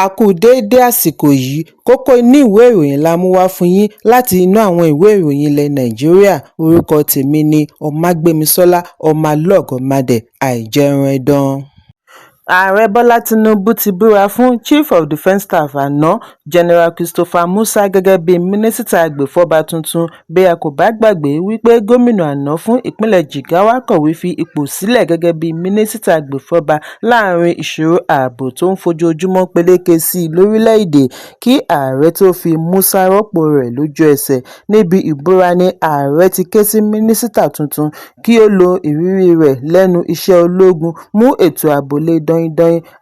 A kú déédé àsìkò yìí. Kókó inú ìwé ìròyìn la mú wá fún yín láti inú àwọn ìwé ìròyìn ilẹ̀ Nàìjíríà. Orúkọ tèmi ni Ọmágbémisọ́lá Ọmọlọ́gọ̀mádé Àìjẹunẹdàn. Ààrẹ Bọ́lá Tinubu ti búra fún Chief of Defence Staff àná, General Christopher Musa, gẹ́gẹ́ bíi mínísítà agbèfọ́ba tuntun. Bí a kò bá gbàgbé wípé gómìnà àná fún ìpínlẹ̀ Jigawa kọ̀wé fi ipò sílẹ̀ gẹ́gẹ́ bíi mínísítà agbèfọ́ba láàrin ìṣòro ààbò tó ń fojoojúmọ́ peléke sí i lórílẹ̀-èdè, kí ààrẹ tó fi Musa rọ́pò rẹ̀ lójú ẹsẹ̀. Níbi ìbúra ní ààrẹ ti ké sí mínísítà tuntun kí ó lo ìrírí rẹ̀ lẹ́nu iṣẹ́ ológun mú ètò ààbò le daindain.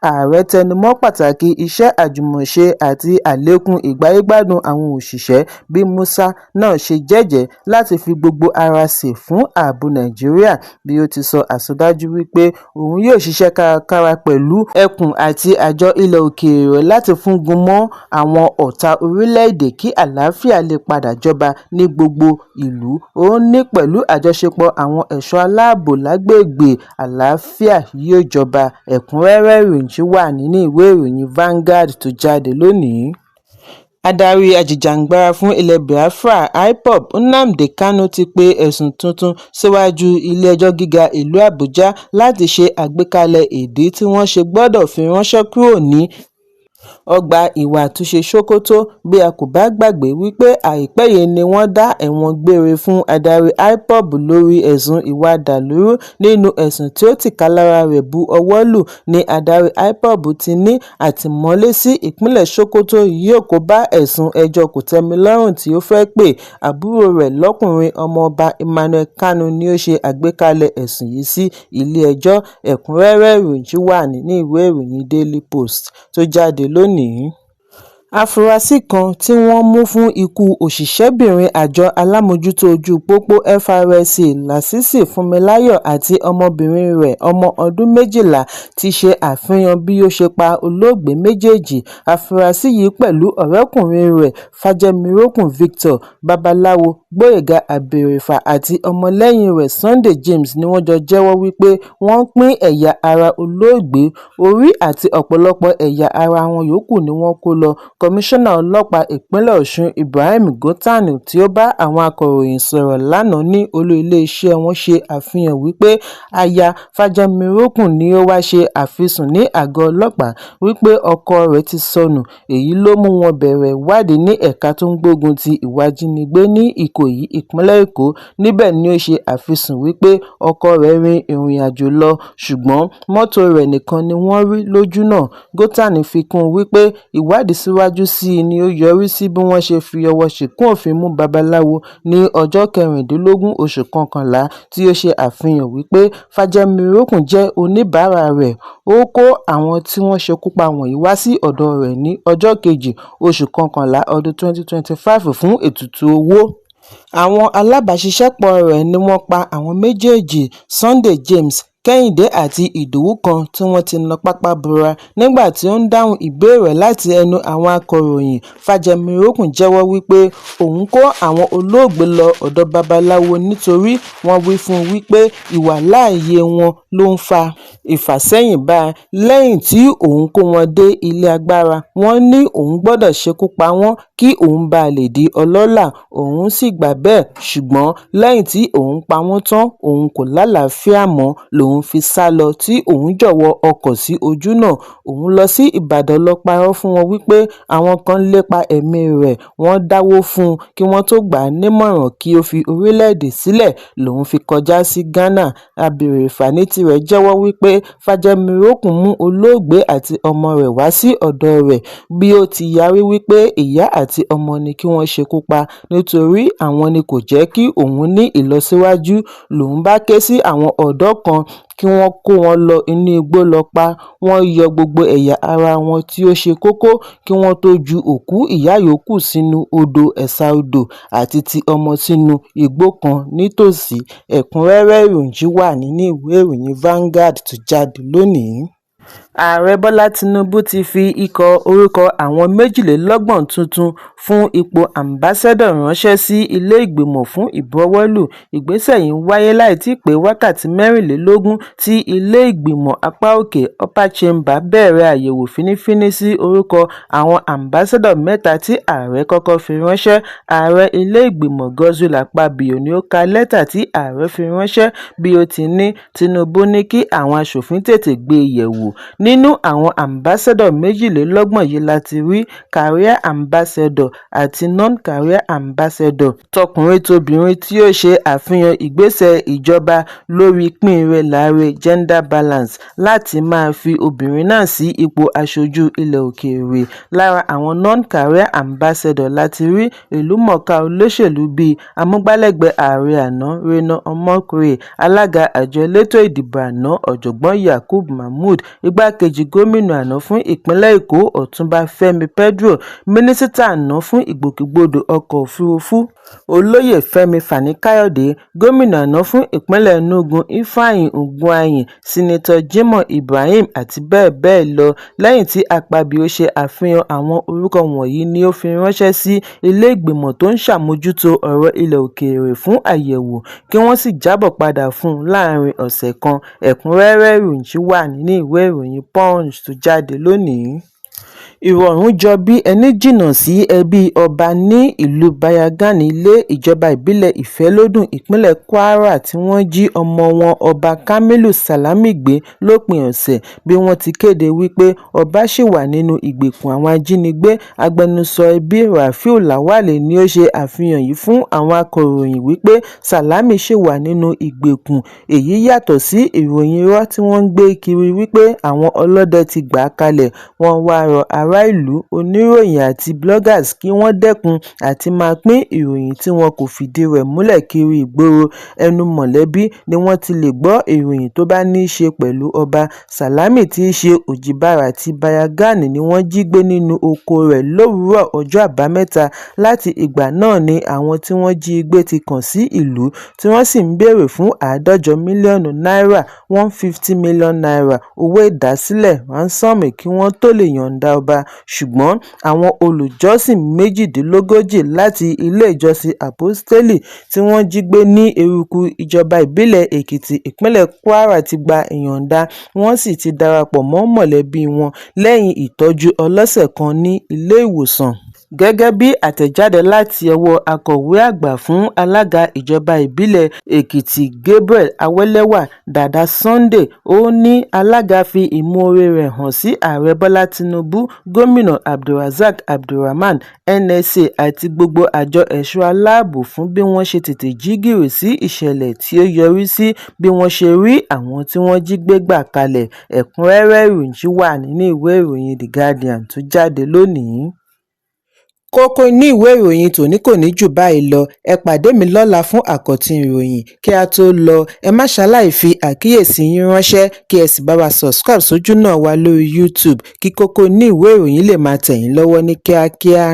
Ààrẹ tẹnumọ́ pàtàkì iṣẹ́ àjùmọ̀ṣe àti àlékún ìgbáyégbádùn àwọn òṣìṣẹ́, bí Musa náà ṣe jẹ́jẹ̀ẹ́ láti fi gbogbo ara sìn fún ààbò Nàìjíríà, bí ó ti sọ àsọdájú wípé òun yóò ṣiṣẹ́ kárakára pẹ̀lú ẹkùn àti àjọ ilẹ̀ òkèèrè láti fúngun mọ́ àwọn ọ̀tá orílẹ̀-èdè kí àlàáfíà lè padà jọba ní gbogbo ìlú. Ó ní pẹ̀lú àjọṣepọ̀ àwọn ẹ̀ṣọ́ aláàbò lágbègbè, àlàáfíà yóò jọba. Ẹ̀kúnrẹ́rẹ́ ìròyìn yìí wà nínú ìwé ìròyìn Vanguard tó jáde lónìí. Adarí ajìjàǹgbara fún ilẹ̀ Biafra, IPOB, Nnamdi Kanu, ti pe ẹ̀sùn tuntun síwájú ilé-ẹjọ́ gíga ìlú Àbújá láti ṣe àgbékalẹ̀ ìdí tí wọ́n ṣe gbọ́dọ̀ fi ránṣẹ́ kúrò ní ọgbà ìwà àtúnṣe Sokoto. Bí a kò bá gbàgbé wípé àìpẹ́ yìí ni wọ́n dá ẹ̀wọ̀n gbére fún adarí IPOB lórí ẹ̀sùn ìwà ọ̀dàlúrú. Nínú ẹ̀sùn tí ó tìkálára rẹ̀ bu ọwọ́ lù ní adarí IPOB ti ní àtìmọ́lé sí ìpínlẹ̀ Sokoto yóò kó bá ẹ̀sùn ẹjọ́ kòtẹ́milọ́rùn tí ó fẹ́ pé. Àbúrò rẹ̀ lọ́kùnrin, Ọmọọba Emmanuel Kanu, ni ó ṣe àgbékalẹ̀ ẹ̀sùn yìí sí ilé-ẹjọ́. Ẹ̀kúnrẹ́rẹ́ ìròyìn yìí wà nínú ìwé ìròyìn Daily Post tó jáde lónìí. Afurasí kan tí wọ́n mú fún ikú òṣìṣẹ́bìnrin àjọ alámòójútó ojú pópó FRSC, Lásìsì Fúnmiláyọ̀, àti ọmọbìnrin rẹ̀ ọmọ ọdún 12 ti ṣe àfihàn bí ó ṣe pa olóògbé méjèèjì. Afurasí yìí pẹ̀lú ọ̀rẹ́kùnrin rẹ̀ Fájẹ́mirókùn Victor, Babaláwo Gbóyèga Abẹ̀rẹ̀fà àti ọmọlẹ́yìn rẹ̀ Sunday James ni wọ́n jọ jẹ́wọ́ wípé wọ́n pín ẹ̀yà ara olóògbé, orí àti ọ̀pọ̀lọpọ̀ ẹ̀yà ara wọn yòókù ni wọ́n kó lọ. Kọmíṣánná Ọlọ́pàá ìpínlẹ̀ Ọ̀ṣun, Ibrahim Gọ̀tánì, tí ó bá àwọn akọ̀ròyìn sọ̀rọ̀ lánàá ní olú iléeṣẹ́ wọn, ṣe àfihàn wípé aya Fájẹ́mirókùn ni ó wáá ṣe àfisùn ní àgọ́ ọlọ́pàá wípé ọkọ rẹ̀ ti sọnù. Èyí ló mú wọn bẹ̀rẹ̀ ìwádìí ní ẹ̀ka tó ń gbógun ti ìwà ìjínigbé ní Ìkòyí, ìpínlẹ̀ Èkó. Níbẹ̀ ni ó ṣe àfisùn wípé ọkọ rẹ̀ rin ìrìnàjò lọ, ṣùgbọ́n mọ́tò rẹ̀ nìkan ni wọ́n rí lójúnà. Gọ̀tánì fi kún un wípé ìwádìí síwájú sí i ni ó yọrí sí bí wọ́n ṣe fi ọwọ́ ṣìnkún òfin mú Babaláwo ní ọjọ́ 16 oṣù kọkànlá, tí ó ṣe àfihàn wípé Fájẹ́mirókùn jẹ́ oníbàárà rẹ̀. Ó kó àwọn tí wọ́n ṣekú pa wọ̀nyí wá sí ọ̀dọ̀ rẹ̀ ní ọjọ́ 2 oṣù kọkànlá ọdún 2025 fún ètùtù owó. Àwọn alábàáṣiṣẹ́pọ̀ rẹ̀ ni wọ́n pa àwọn méjèèjì, Sunday James Kẹ́hìndé àti Ìdòwú kan tí wọ́n ti na pápá bora. Nígbà tí ó ń dáhùn ìbéèrè láti ẹnu àwọn akọ̀ròyìn, Fájẹ́mirókùn jẹ́wọ́ wípé òun kó àwọn olóògbé lọ ọ̀dọ̀ babaláwo nítorí wọ́n wí fún un wípé ìwàláàyè wọn ló ń fa ìfàsẹ́yìn bá a. Lẹ́yìn tí òun kó wọn dé ilé agbára, wọ́n ní òun gbọ́dọ̀ ṣekú pa wọ́n kí òun bàa lè di ọlọ́lá, òun sì gbà bẹ́ẹ̀, ṣùgbọ́n lẹ́yìn tí òun pa wọ́n tán, òun kò lálàáfíà mọ́ lòun fi sá lọ tí òun jọ̀wọ́ ọkọ̀ sí ojúnà. Òun lọ sí Ìbàdàn lọ́ọ́ parọ́ fún wọn wípé àwọn kan ń lépa ẹ̀mí rẹ̀, wọ́n dáwọ́ fún un kí wọ́n tóó gbà á nímọ̀ràn kí ó fi orílẹ̀-èdè sílẹ̀ lòun fi kọjá sí Ghana. Abẹ̀rẹ̀fà ní tirẹ̀ jẹ́wọ́ wípé Fájẹ́mirókùn mú olóògbé àti ọmọ rẹ̀ wá sí ọ̀dọ̀ rẹ̀, bí ó ti yarí wípé ìyá àti ọmọ ni kí wọ́n ṣekú pa nítorí àwọn ni kò jẹ́ kí òun ní ìlọsíwájú, lòun bá ké sí àwọn ọ̀dọ́ kan kí wọ́n kó wọn lọ inú igbó lọ́ọ́ pa wọ́n, yọ gbogbo ẹ̀yà ara wọn tí ó ṣe kókó kí wọ́n tóó ju òkú ìyá yòókù sínú odò ẹ̀sà-odò àti ti ọmọ sínú igbó kan nítòsí. Ẹ̀kúnrẹ́rẹ́ ìròyìn yìí wà nínú ìwé ìròyìn Vanguard tó jáde lónìí. Ààrẹ Bọ́lá Tínúbù ti fi ikọ̀ orúkọ àwọn 22 tuntun fún ipò ambassador ránṣẹ́ sí ilé ìgbìmọ̀ fún ìbuwọ́lù. Ìgbésẹ̀ yìí wáyé láì tíì pé wákàtí 24 tí ilé ìgbìmọ̀ apá òkè upper chamber bẹ̀rẹ̀ àyẹ̀wò fínífíní sí orúkọ àwọn ambassador mẹ́ta tí ààrẹ kọ́kọ́ fi ránṣẹ́. Ààrẹ ilé ìgbìmọ̀ Godswill Akpabio ni ó ka lẹ́tà tí ààrẹ fi ránṣẹ́ bí ó ti ní Tinubu ní kí àwọn aṣòfin tètè gbé e yẹ̀wò. Nínú àwọn ambassador 22 yìí la ti rí career ambassador àti non-career ambassador tọkùnrin tobìnrin, tí ó ṣe àfihàn ìgbésẹ̀ ìjọba lórí pín-ire-láre gender balance láti máa fi obìnrin náà sí ipò aṣojú ilẹ̀ òkèèrè. Lára àwọn non-career ambassador la ti rí ìlúmọ̀ọ́ká olóṣèlú bíi amúgbálẹ́gbẹ̀ẹ́ ààrẹ àná Reno Omokri, alága àjọ elétò ìdìbò àná Ọ̀jọ̀gbọ́n Yakubu Mahmood, igbákejì gómìnà àná fún ìpínlẹ̀ Èkó Ọ̀túnba Fẹ́mi Pedro, mínísítà àná fún ìgbòkègbodò ọkọ̀ òfurufú Olóyè Fẹ́mi Fani-Káyọ̀dé, gómìnà àná fún ìpínlẹ̀ Enugu Ifeanyi Ugwuanyi, Seneto Jimoh Ibrahim àti bẹ́ẹ̀ bẹ́ẹ̀ lọ. Lẹ́yìn tí Akpabio ṣe àfihàn àwọn orúkọ wọ̀nyí ni ó fi ránṣẹ́ sí ilé ìgbìmọ̀ tó ń ṣàmójútó ọ̀rọ̀ ilẹ̀ òkèèrè fún àyẹ̀wò, kí wọ́n sì jábọ̀ padà fún un láàrin ọ̀sẹ̀ kan. Ẹ̀kúnrẹ́rẹ́ ìròyìn ṣì wà nínú ìwé ìròyìn Punch tó jáde lónìí. Ìrọ̀rùn jọ bí ẹní jìnnà sí ẹbí ọba ní ìlú Bayangam ilé ìjọba ìbílẹ̀ Ìfọlọ́dún, ìpínlẹ̀ Kwara, tí wọ́n jí ọmọ wọn, Ọba Kamilu Salami gbé lópin ọ̀sẹ̀. Bí wọ́n ti kéde wípé ọba ṣì wà nínú ìgbèkùn àwọn ajínigbé, agbẹnusọ ẹbí Rafiu Lawal ni ó ṣe àfihàn yìí fún àwọn akọ̀ròyìn wípé Salami ṣì wà nínú ìgbèkùn. Èyí yàtọ̀ sí ìròyìn irọ́ tí wọ́n ń gbé kiri wípé àwọn ọlọ́dẹ ti gbà á kalẹ̀. Wọ́n wáá rọ ará ìlú, oníròyìn àti bloggers kí wọ́n dẹ́kun àti máa pín ìròyìn tí wọn kò fìdí rẹ̀ múlẹ̀ kiri ìgboro. Ẹnu mọ̀lẹ́bí ni wọ́n ti lè gbọ́ ìròyìn tó bá ní í ṣe pẹ̀lú Ọba Salami tí í ṣe Òjìbàrà ti Bayangam ni wọ́n jí gbé nínú oko rẹ̀ lówùúrọ̀ ọjọ́ Àbámẹ́ta. Láti ìgbà náà ni àwọn tí wọ́n jí gbé ti kàn sí ìlú, tí wọ́n sì ń béèrè fún 150 mílíọ̀nù náírà ₦150 million owó ìdásílẹ̀ ransom kí wọ́n tóó lè yọ̀ǹda ọba. Ṣùgbọ́n àwọn olùjọ́sìn 38 láti ilé ìjọsìn Àpọ́stélì tí wọ́n jí gbé ní Eruku, ìjọba ìbílẹ̀ Èkìtì, ìpínlẹ̀ Kwara ti gba ìyọ̀ǹda, wọ́n sì ti darapọ̀ mọ́ mọ̀lẹ́bí wọn lẹ́yìn ìtọ́jú ọlọ́sẹ̀ kan ní ilé-ìwòsàn. Gẹ́gẹ́ bí àtẹ̀jáde láti ọwọ́ akọ̀wé àgbà fún alága ìjọba ìbílẹ̀ Èkìtì Gabriel Awelewa Dada Sunday, ó ní alága fi ìmoore rẹ̀ hàn sí Ààrẹ Bọ́lá Tínúbù, Gómìnà AbdulRazaq AbdulRahman, NSA àti gbogbo àjọ ẹ̀ṣọ́ aláàbò fún bí wọ́n ṣe tètè jí gìrì sí ìṣẹ̀lẹ̀ tí ó yọrí sí bí wọ́n ṣe rí àwọn tí wọ́n jí gbé gbà kalẹ̀. Ẹ̀kúnrẹ́rẹ́ ìròyìn ṣì wà nínú ìwé ìròyìn The Guardian tó jáde lónìí. Kókó inú ìwé ìròyìn tòní kò ní jù báyìí lọ. Ẹ pàdé mi lọ́la fún àkọ́tún ìròyìn. Kí a tó lọ, ẹ má ṣaláì fi àkíyèsí yín ránṣẹ́, kí ẹ sì bá wa subscribe sójúnà wa lórí YouTube kí kókó inú ìwé ìròyìn lè máa tẹ̀ yín lọ́wọ́ ní kíákíá.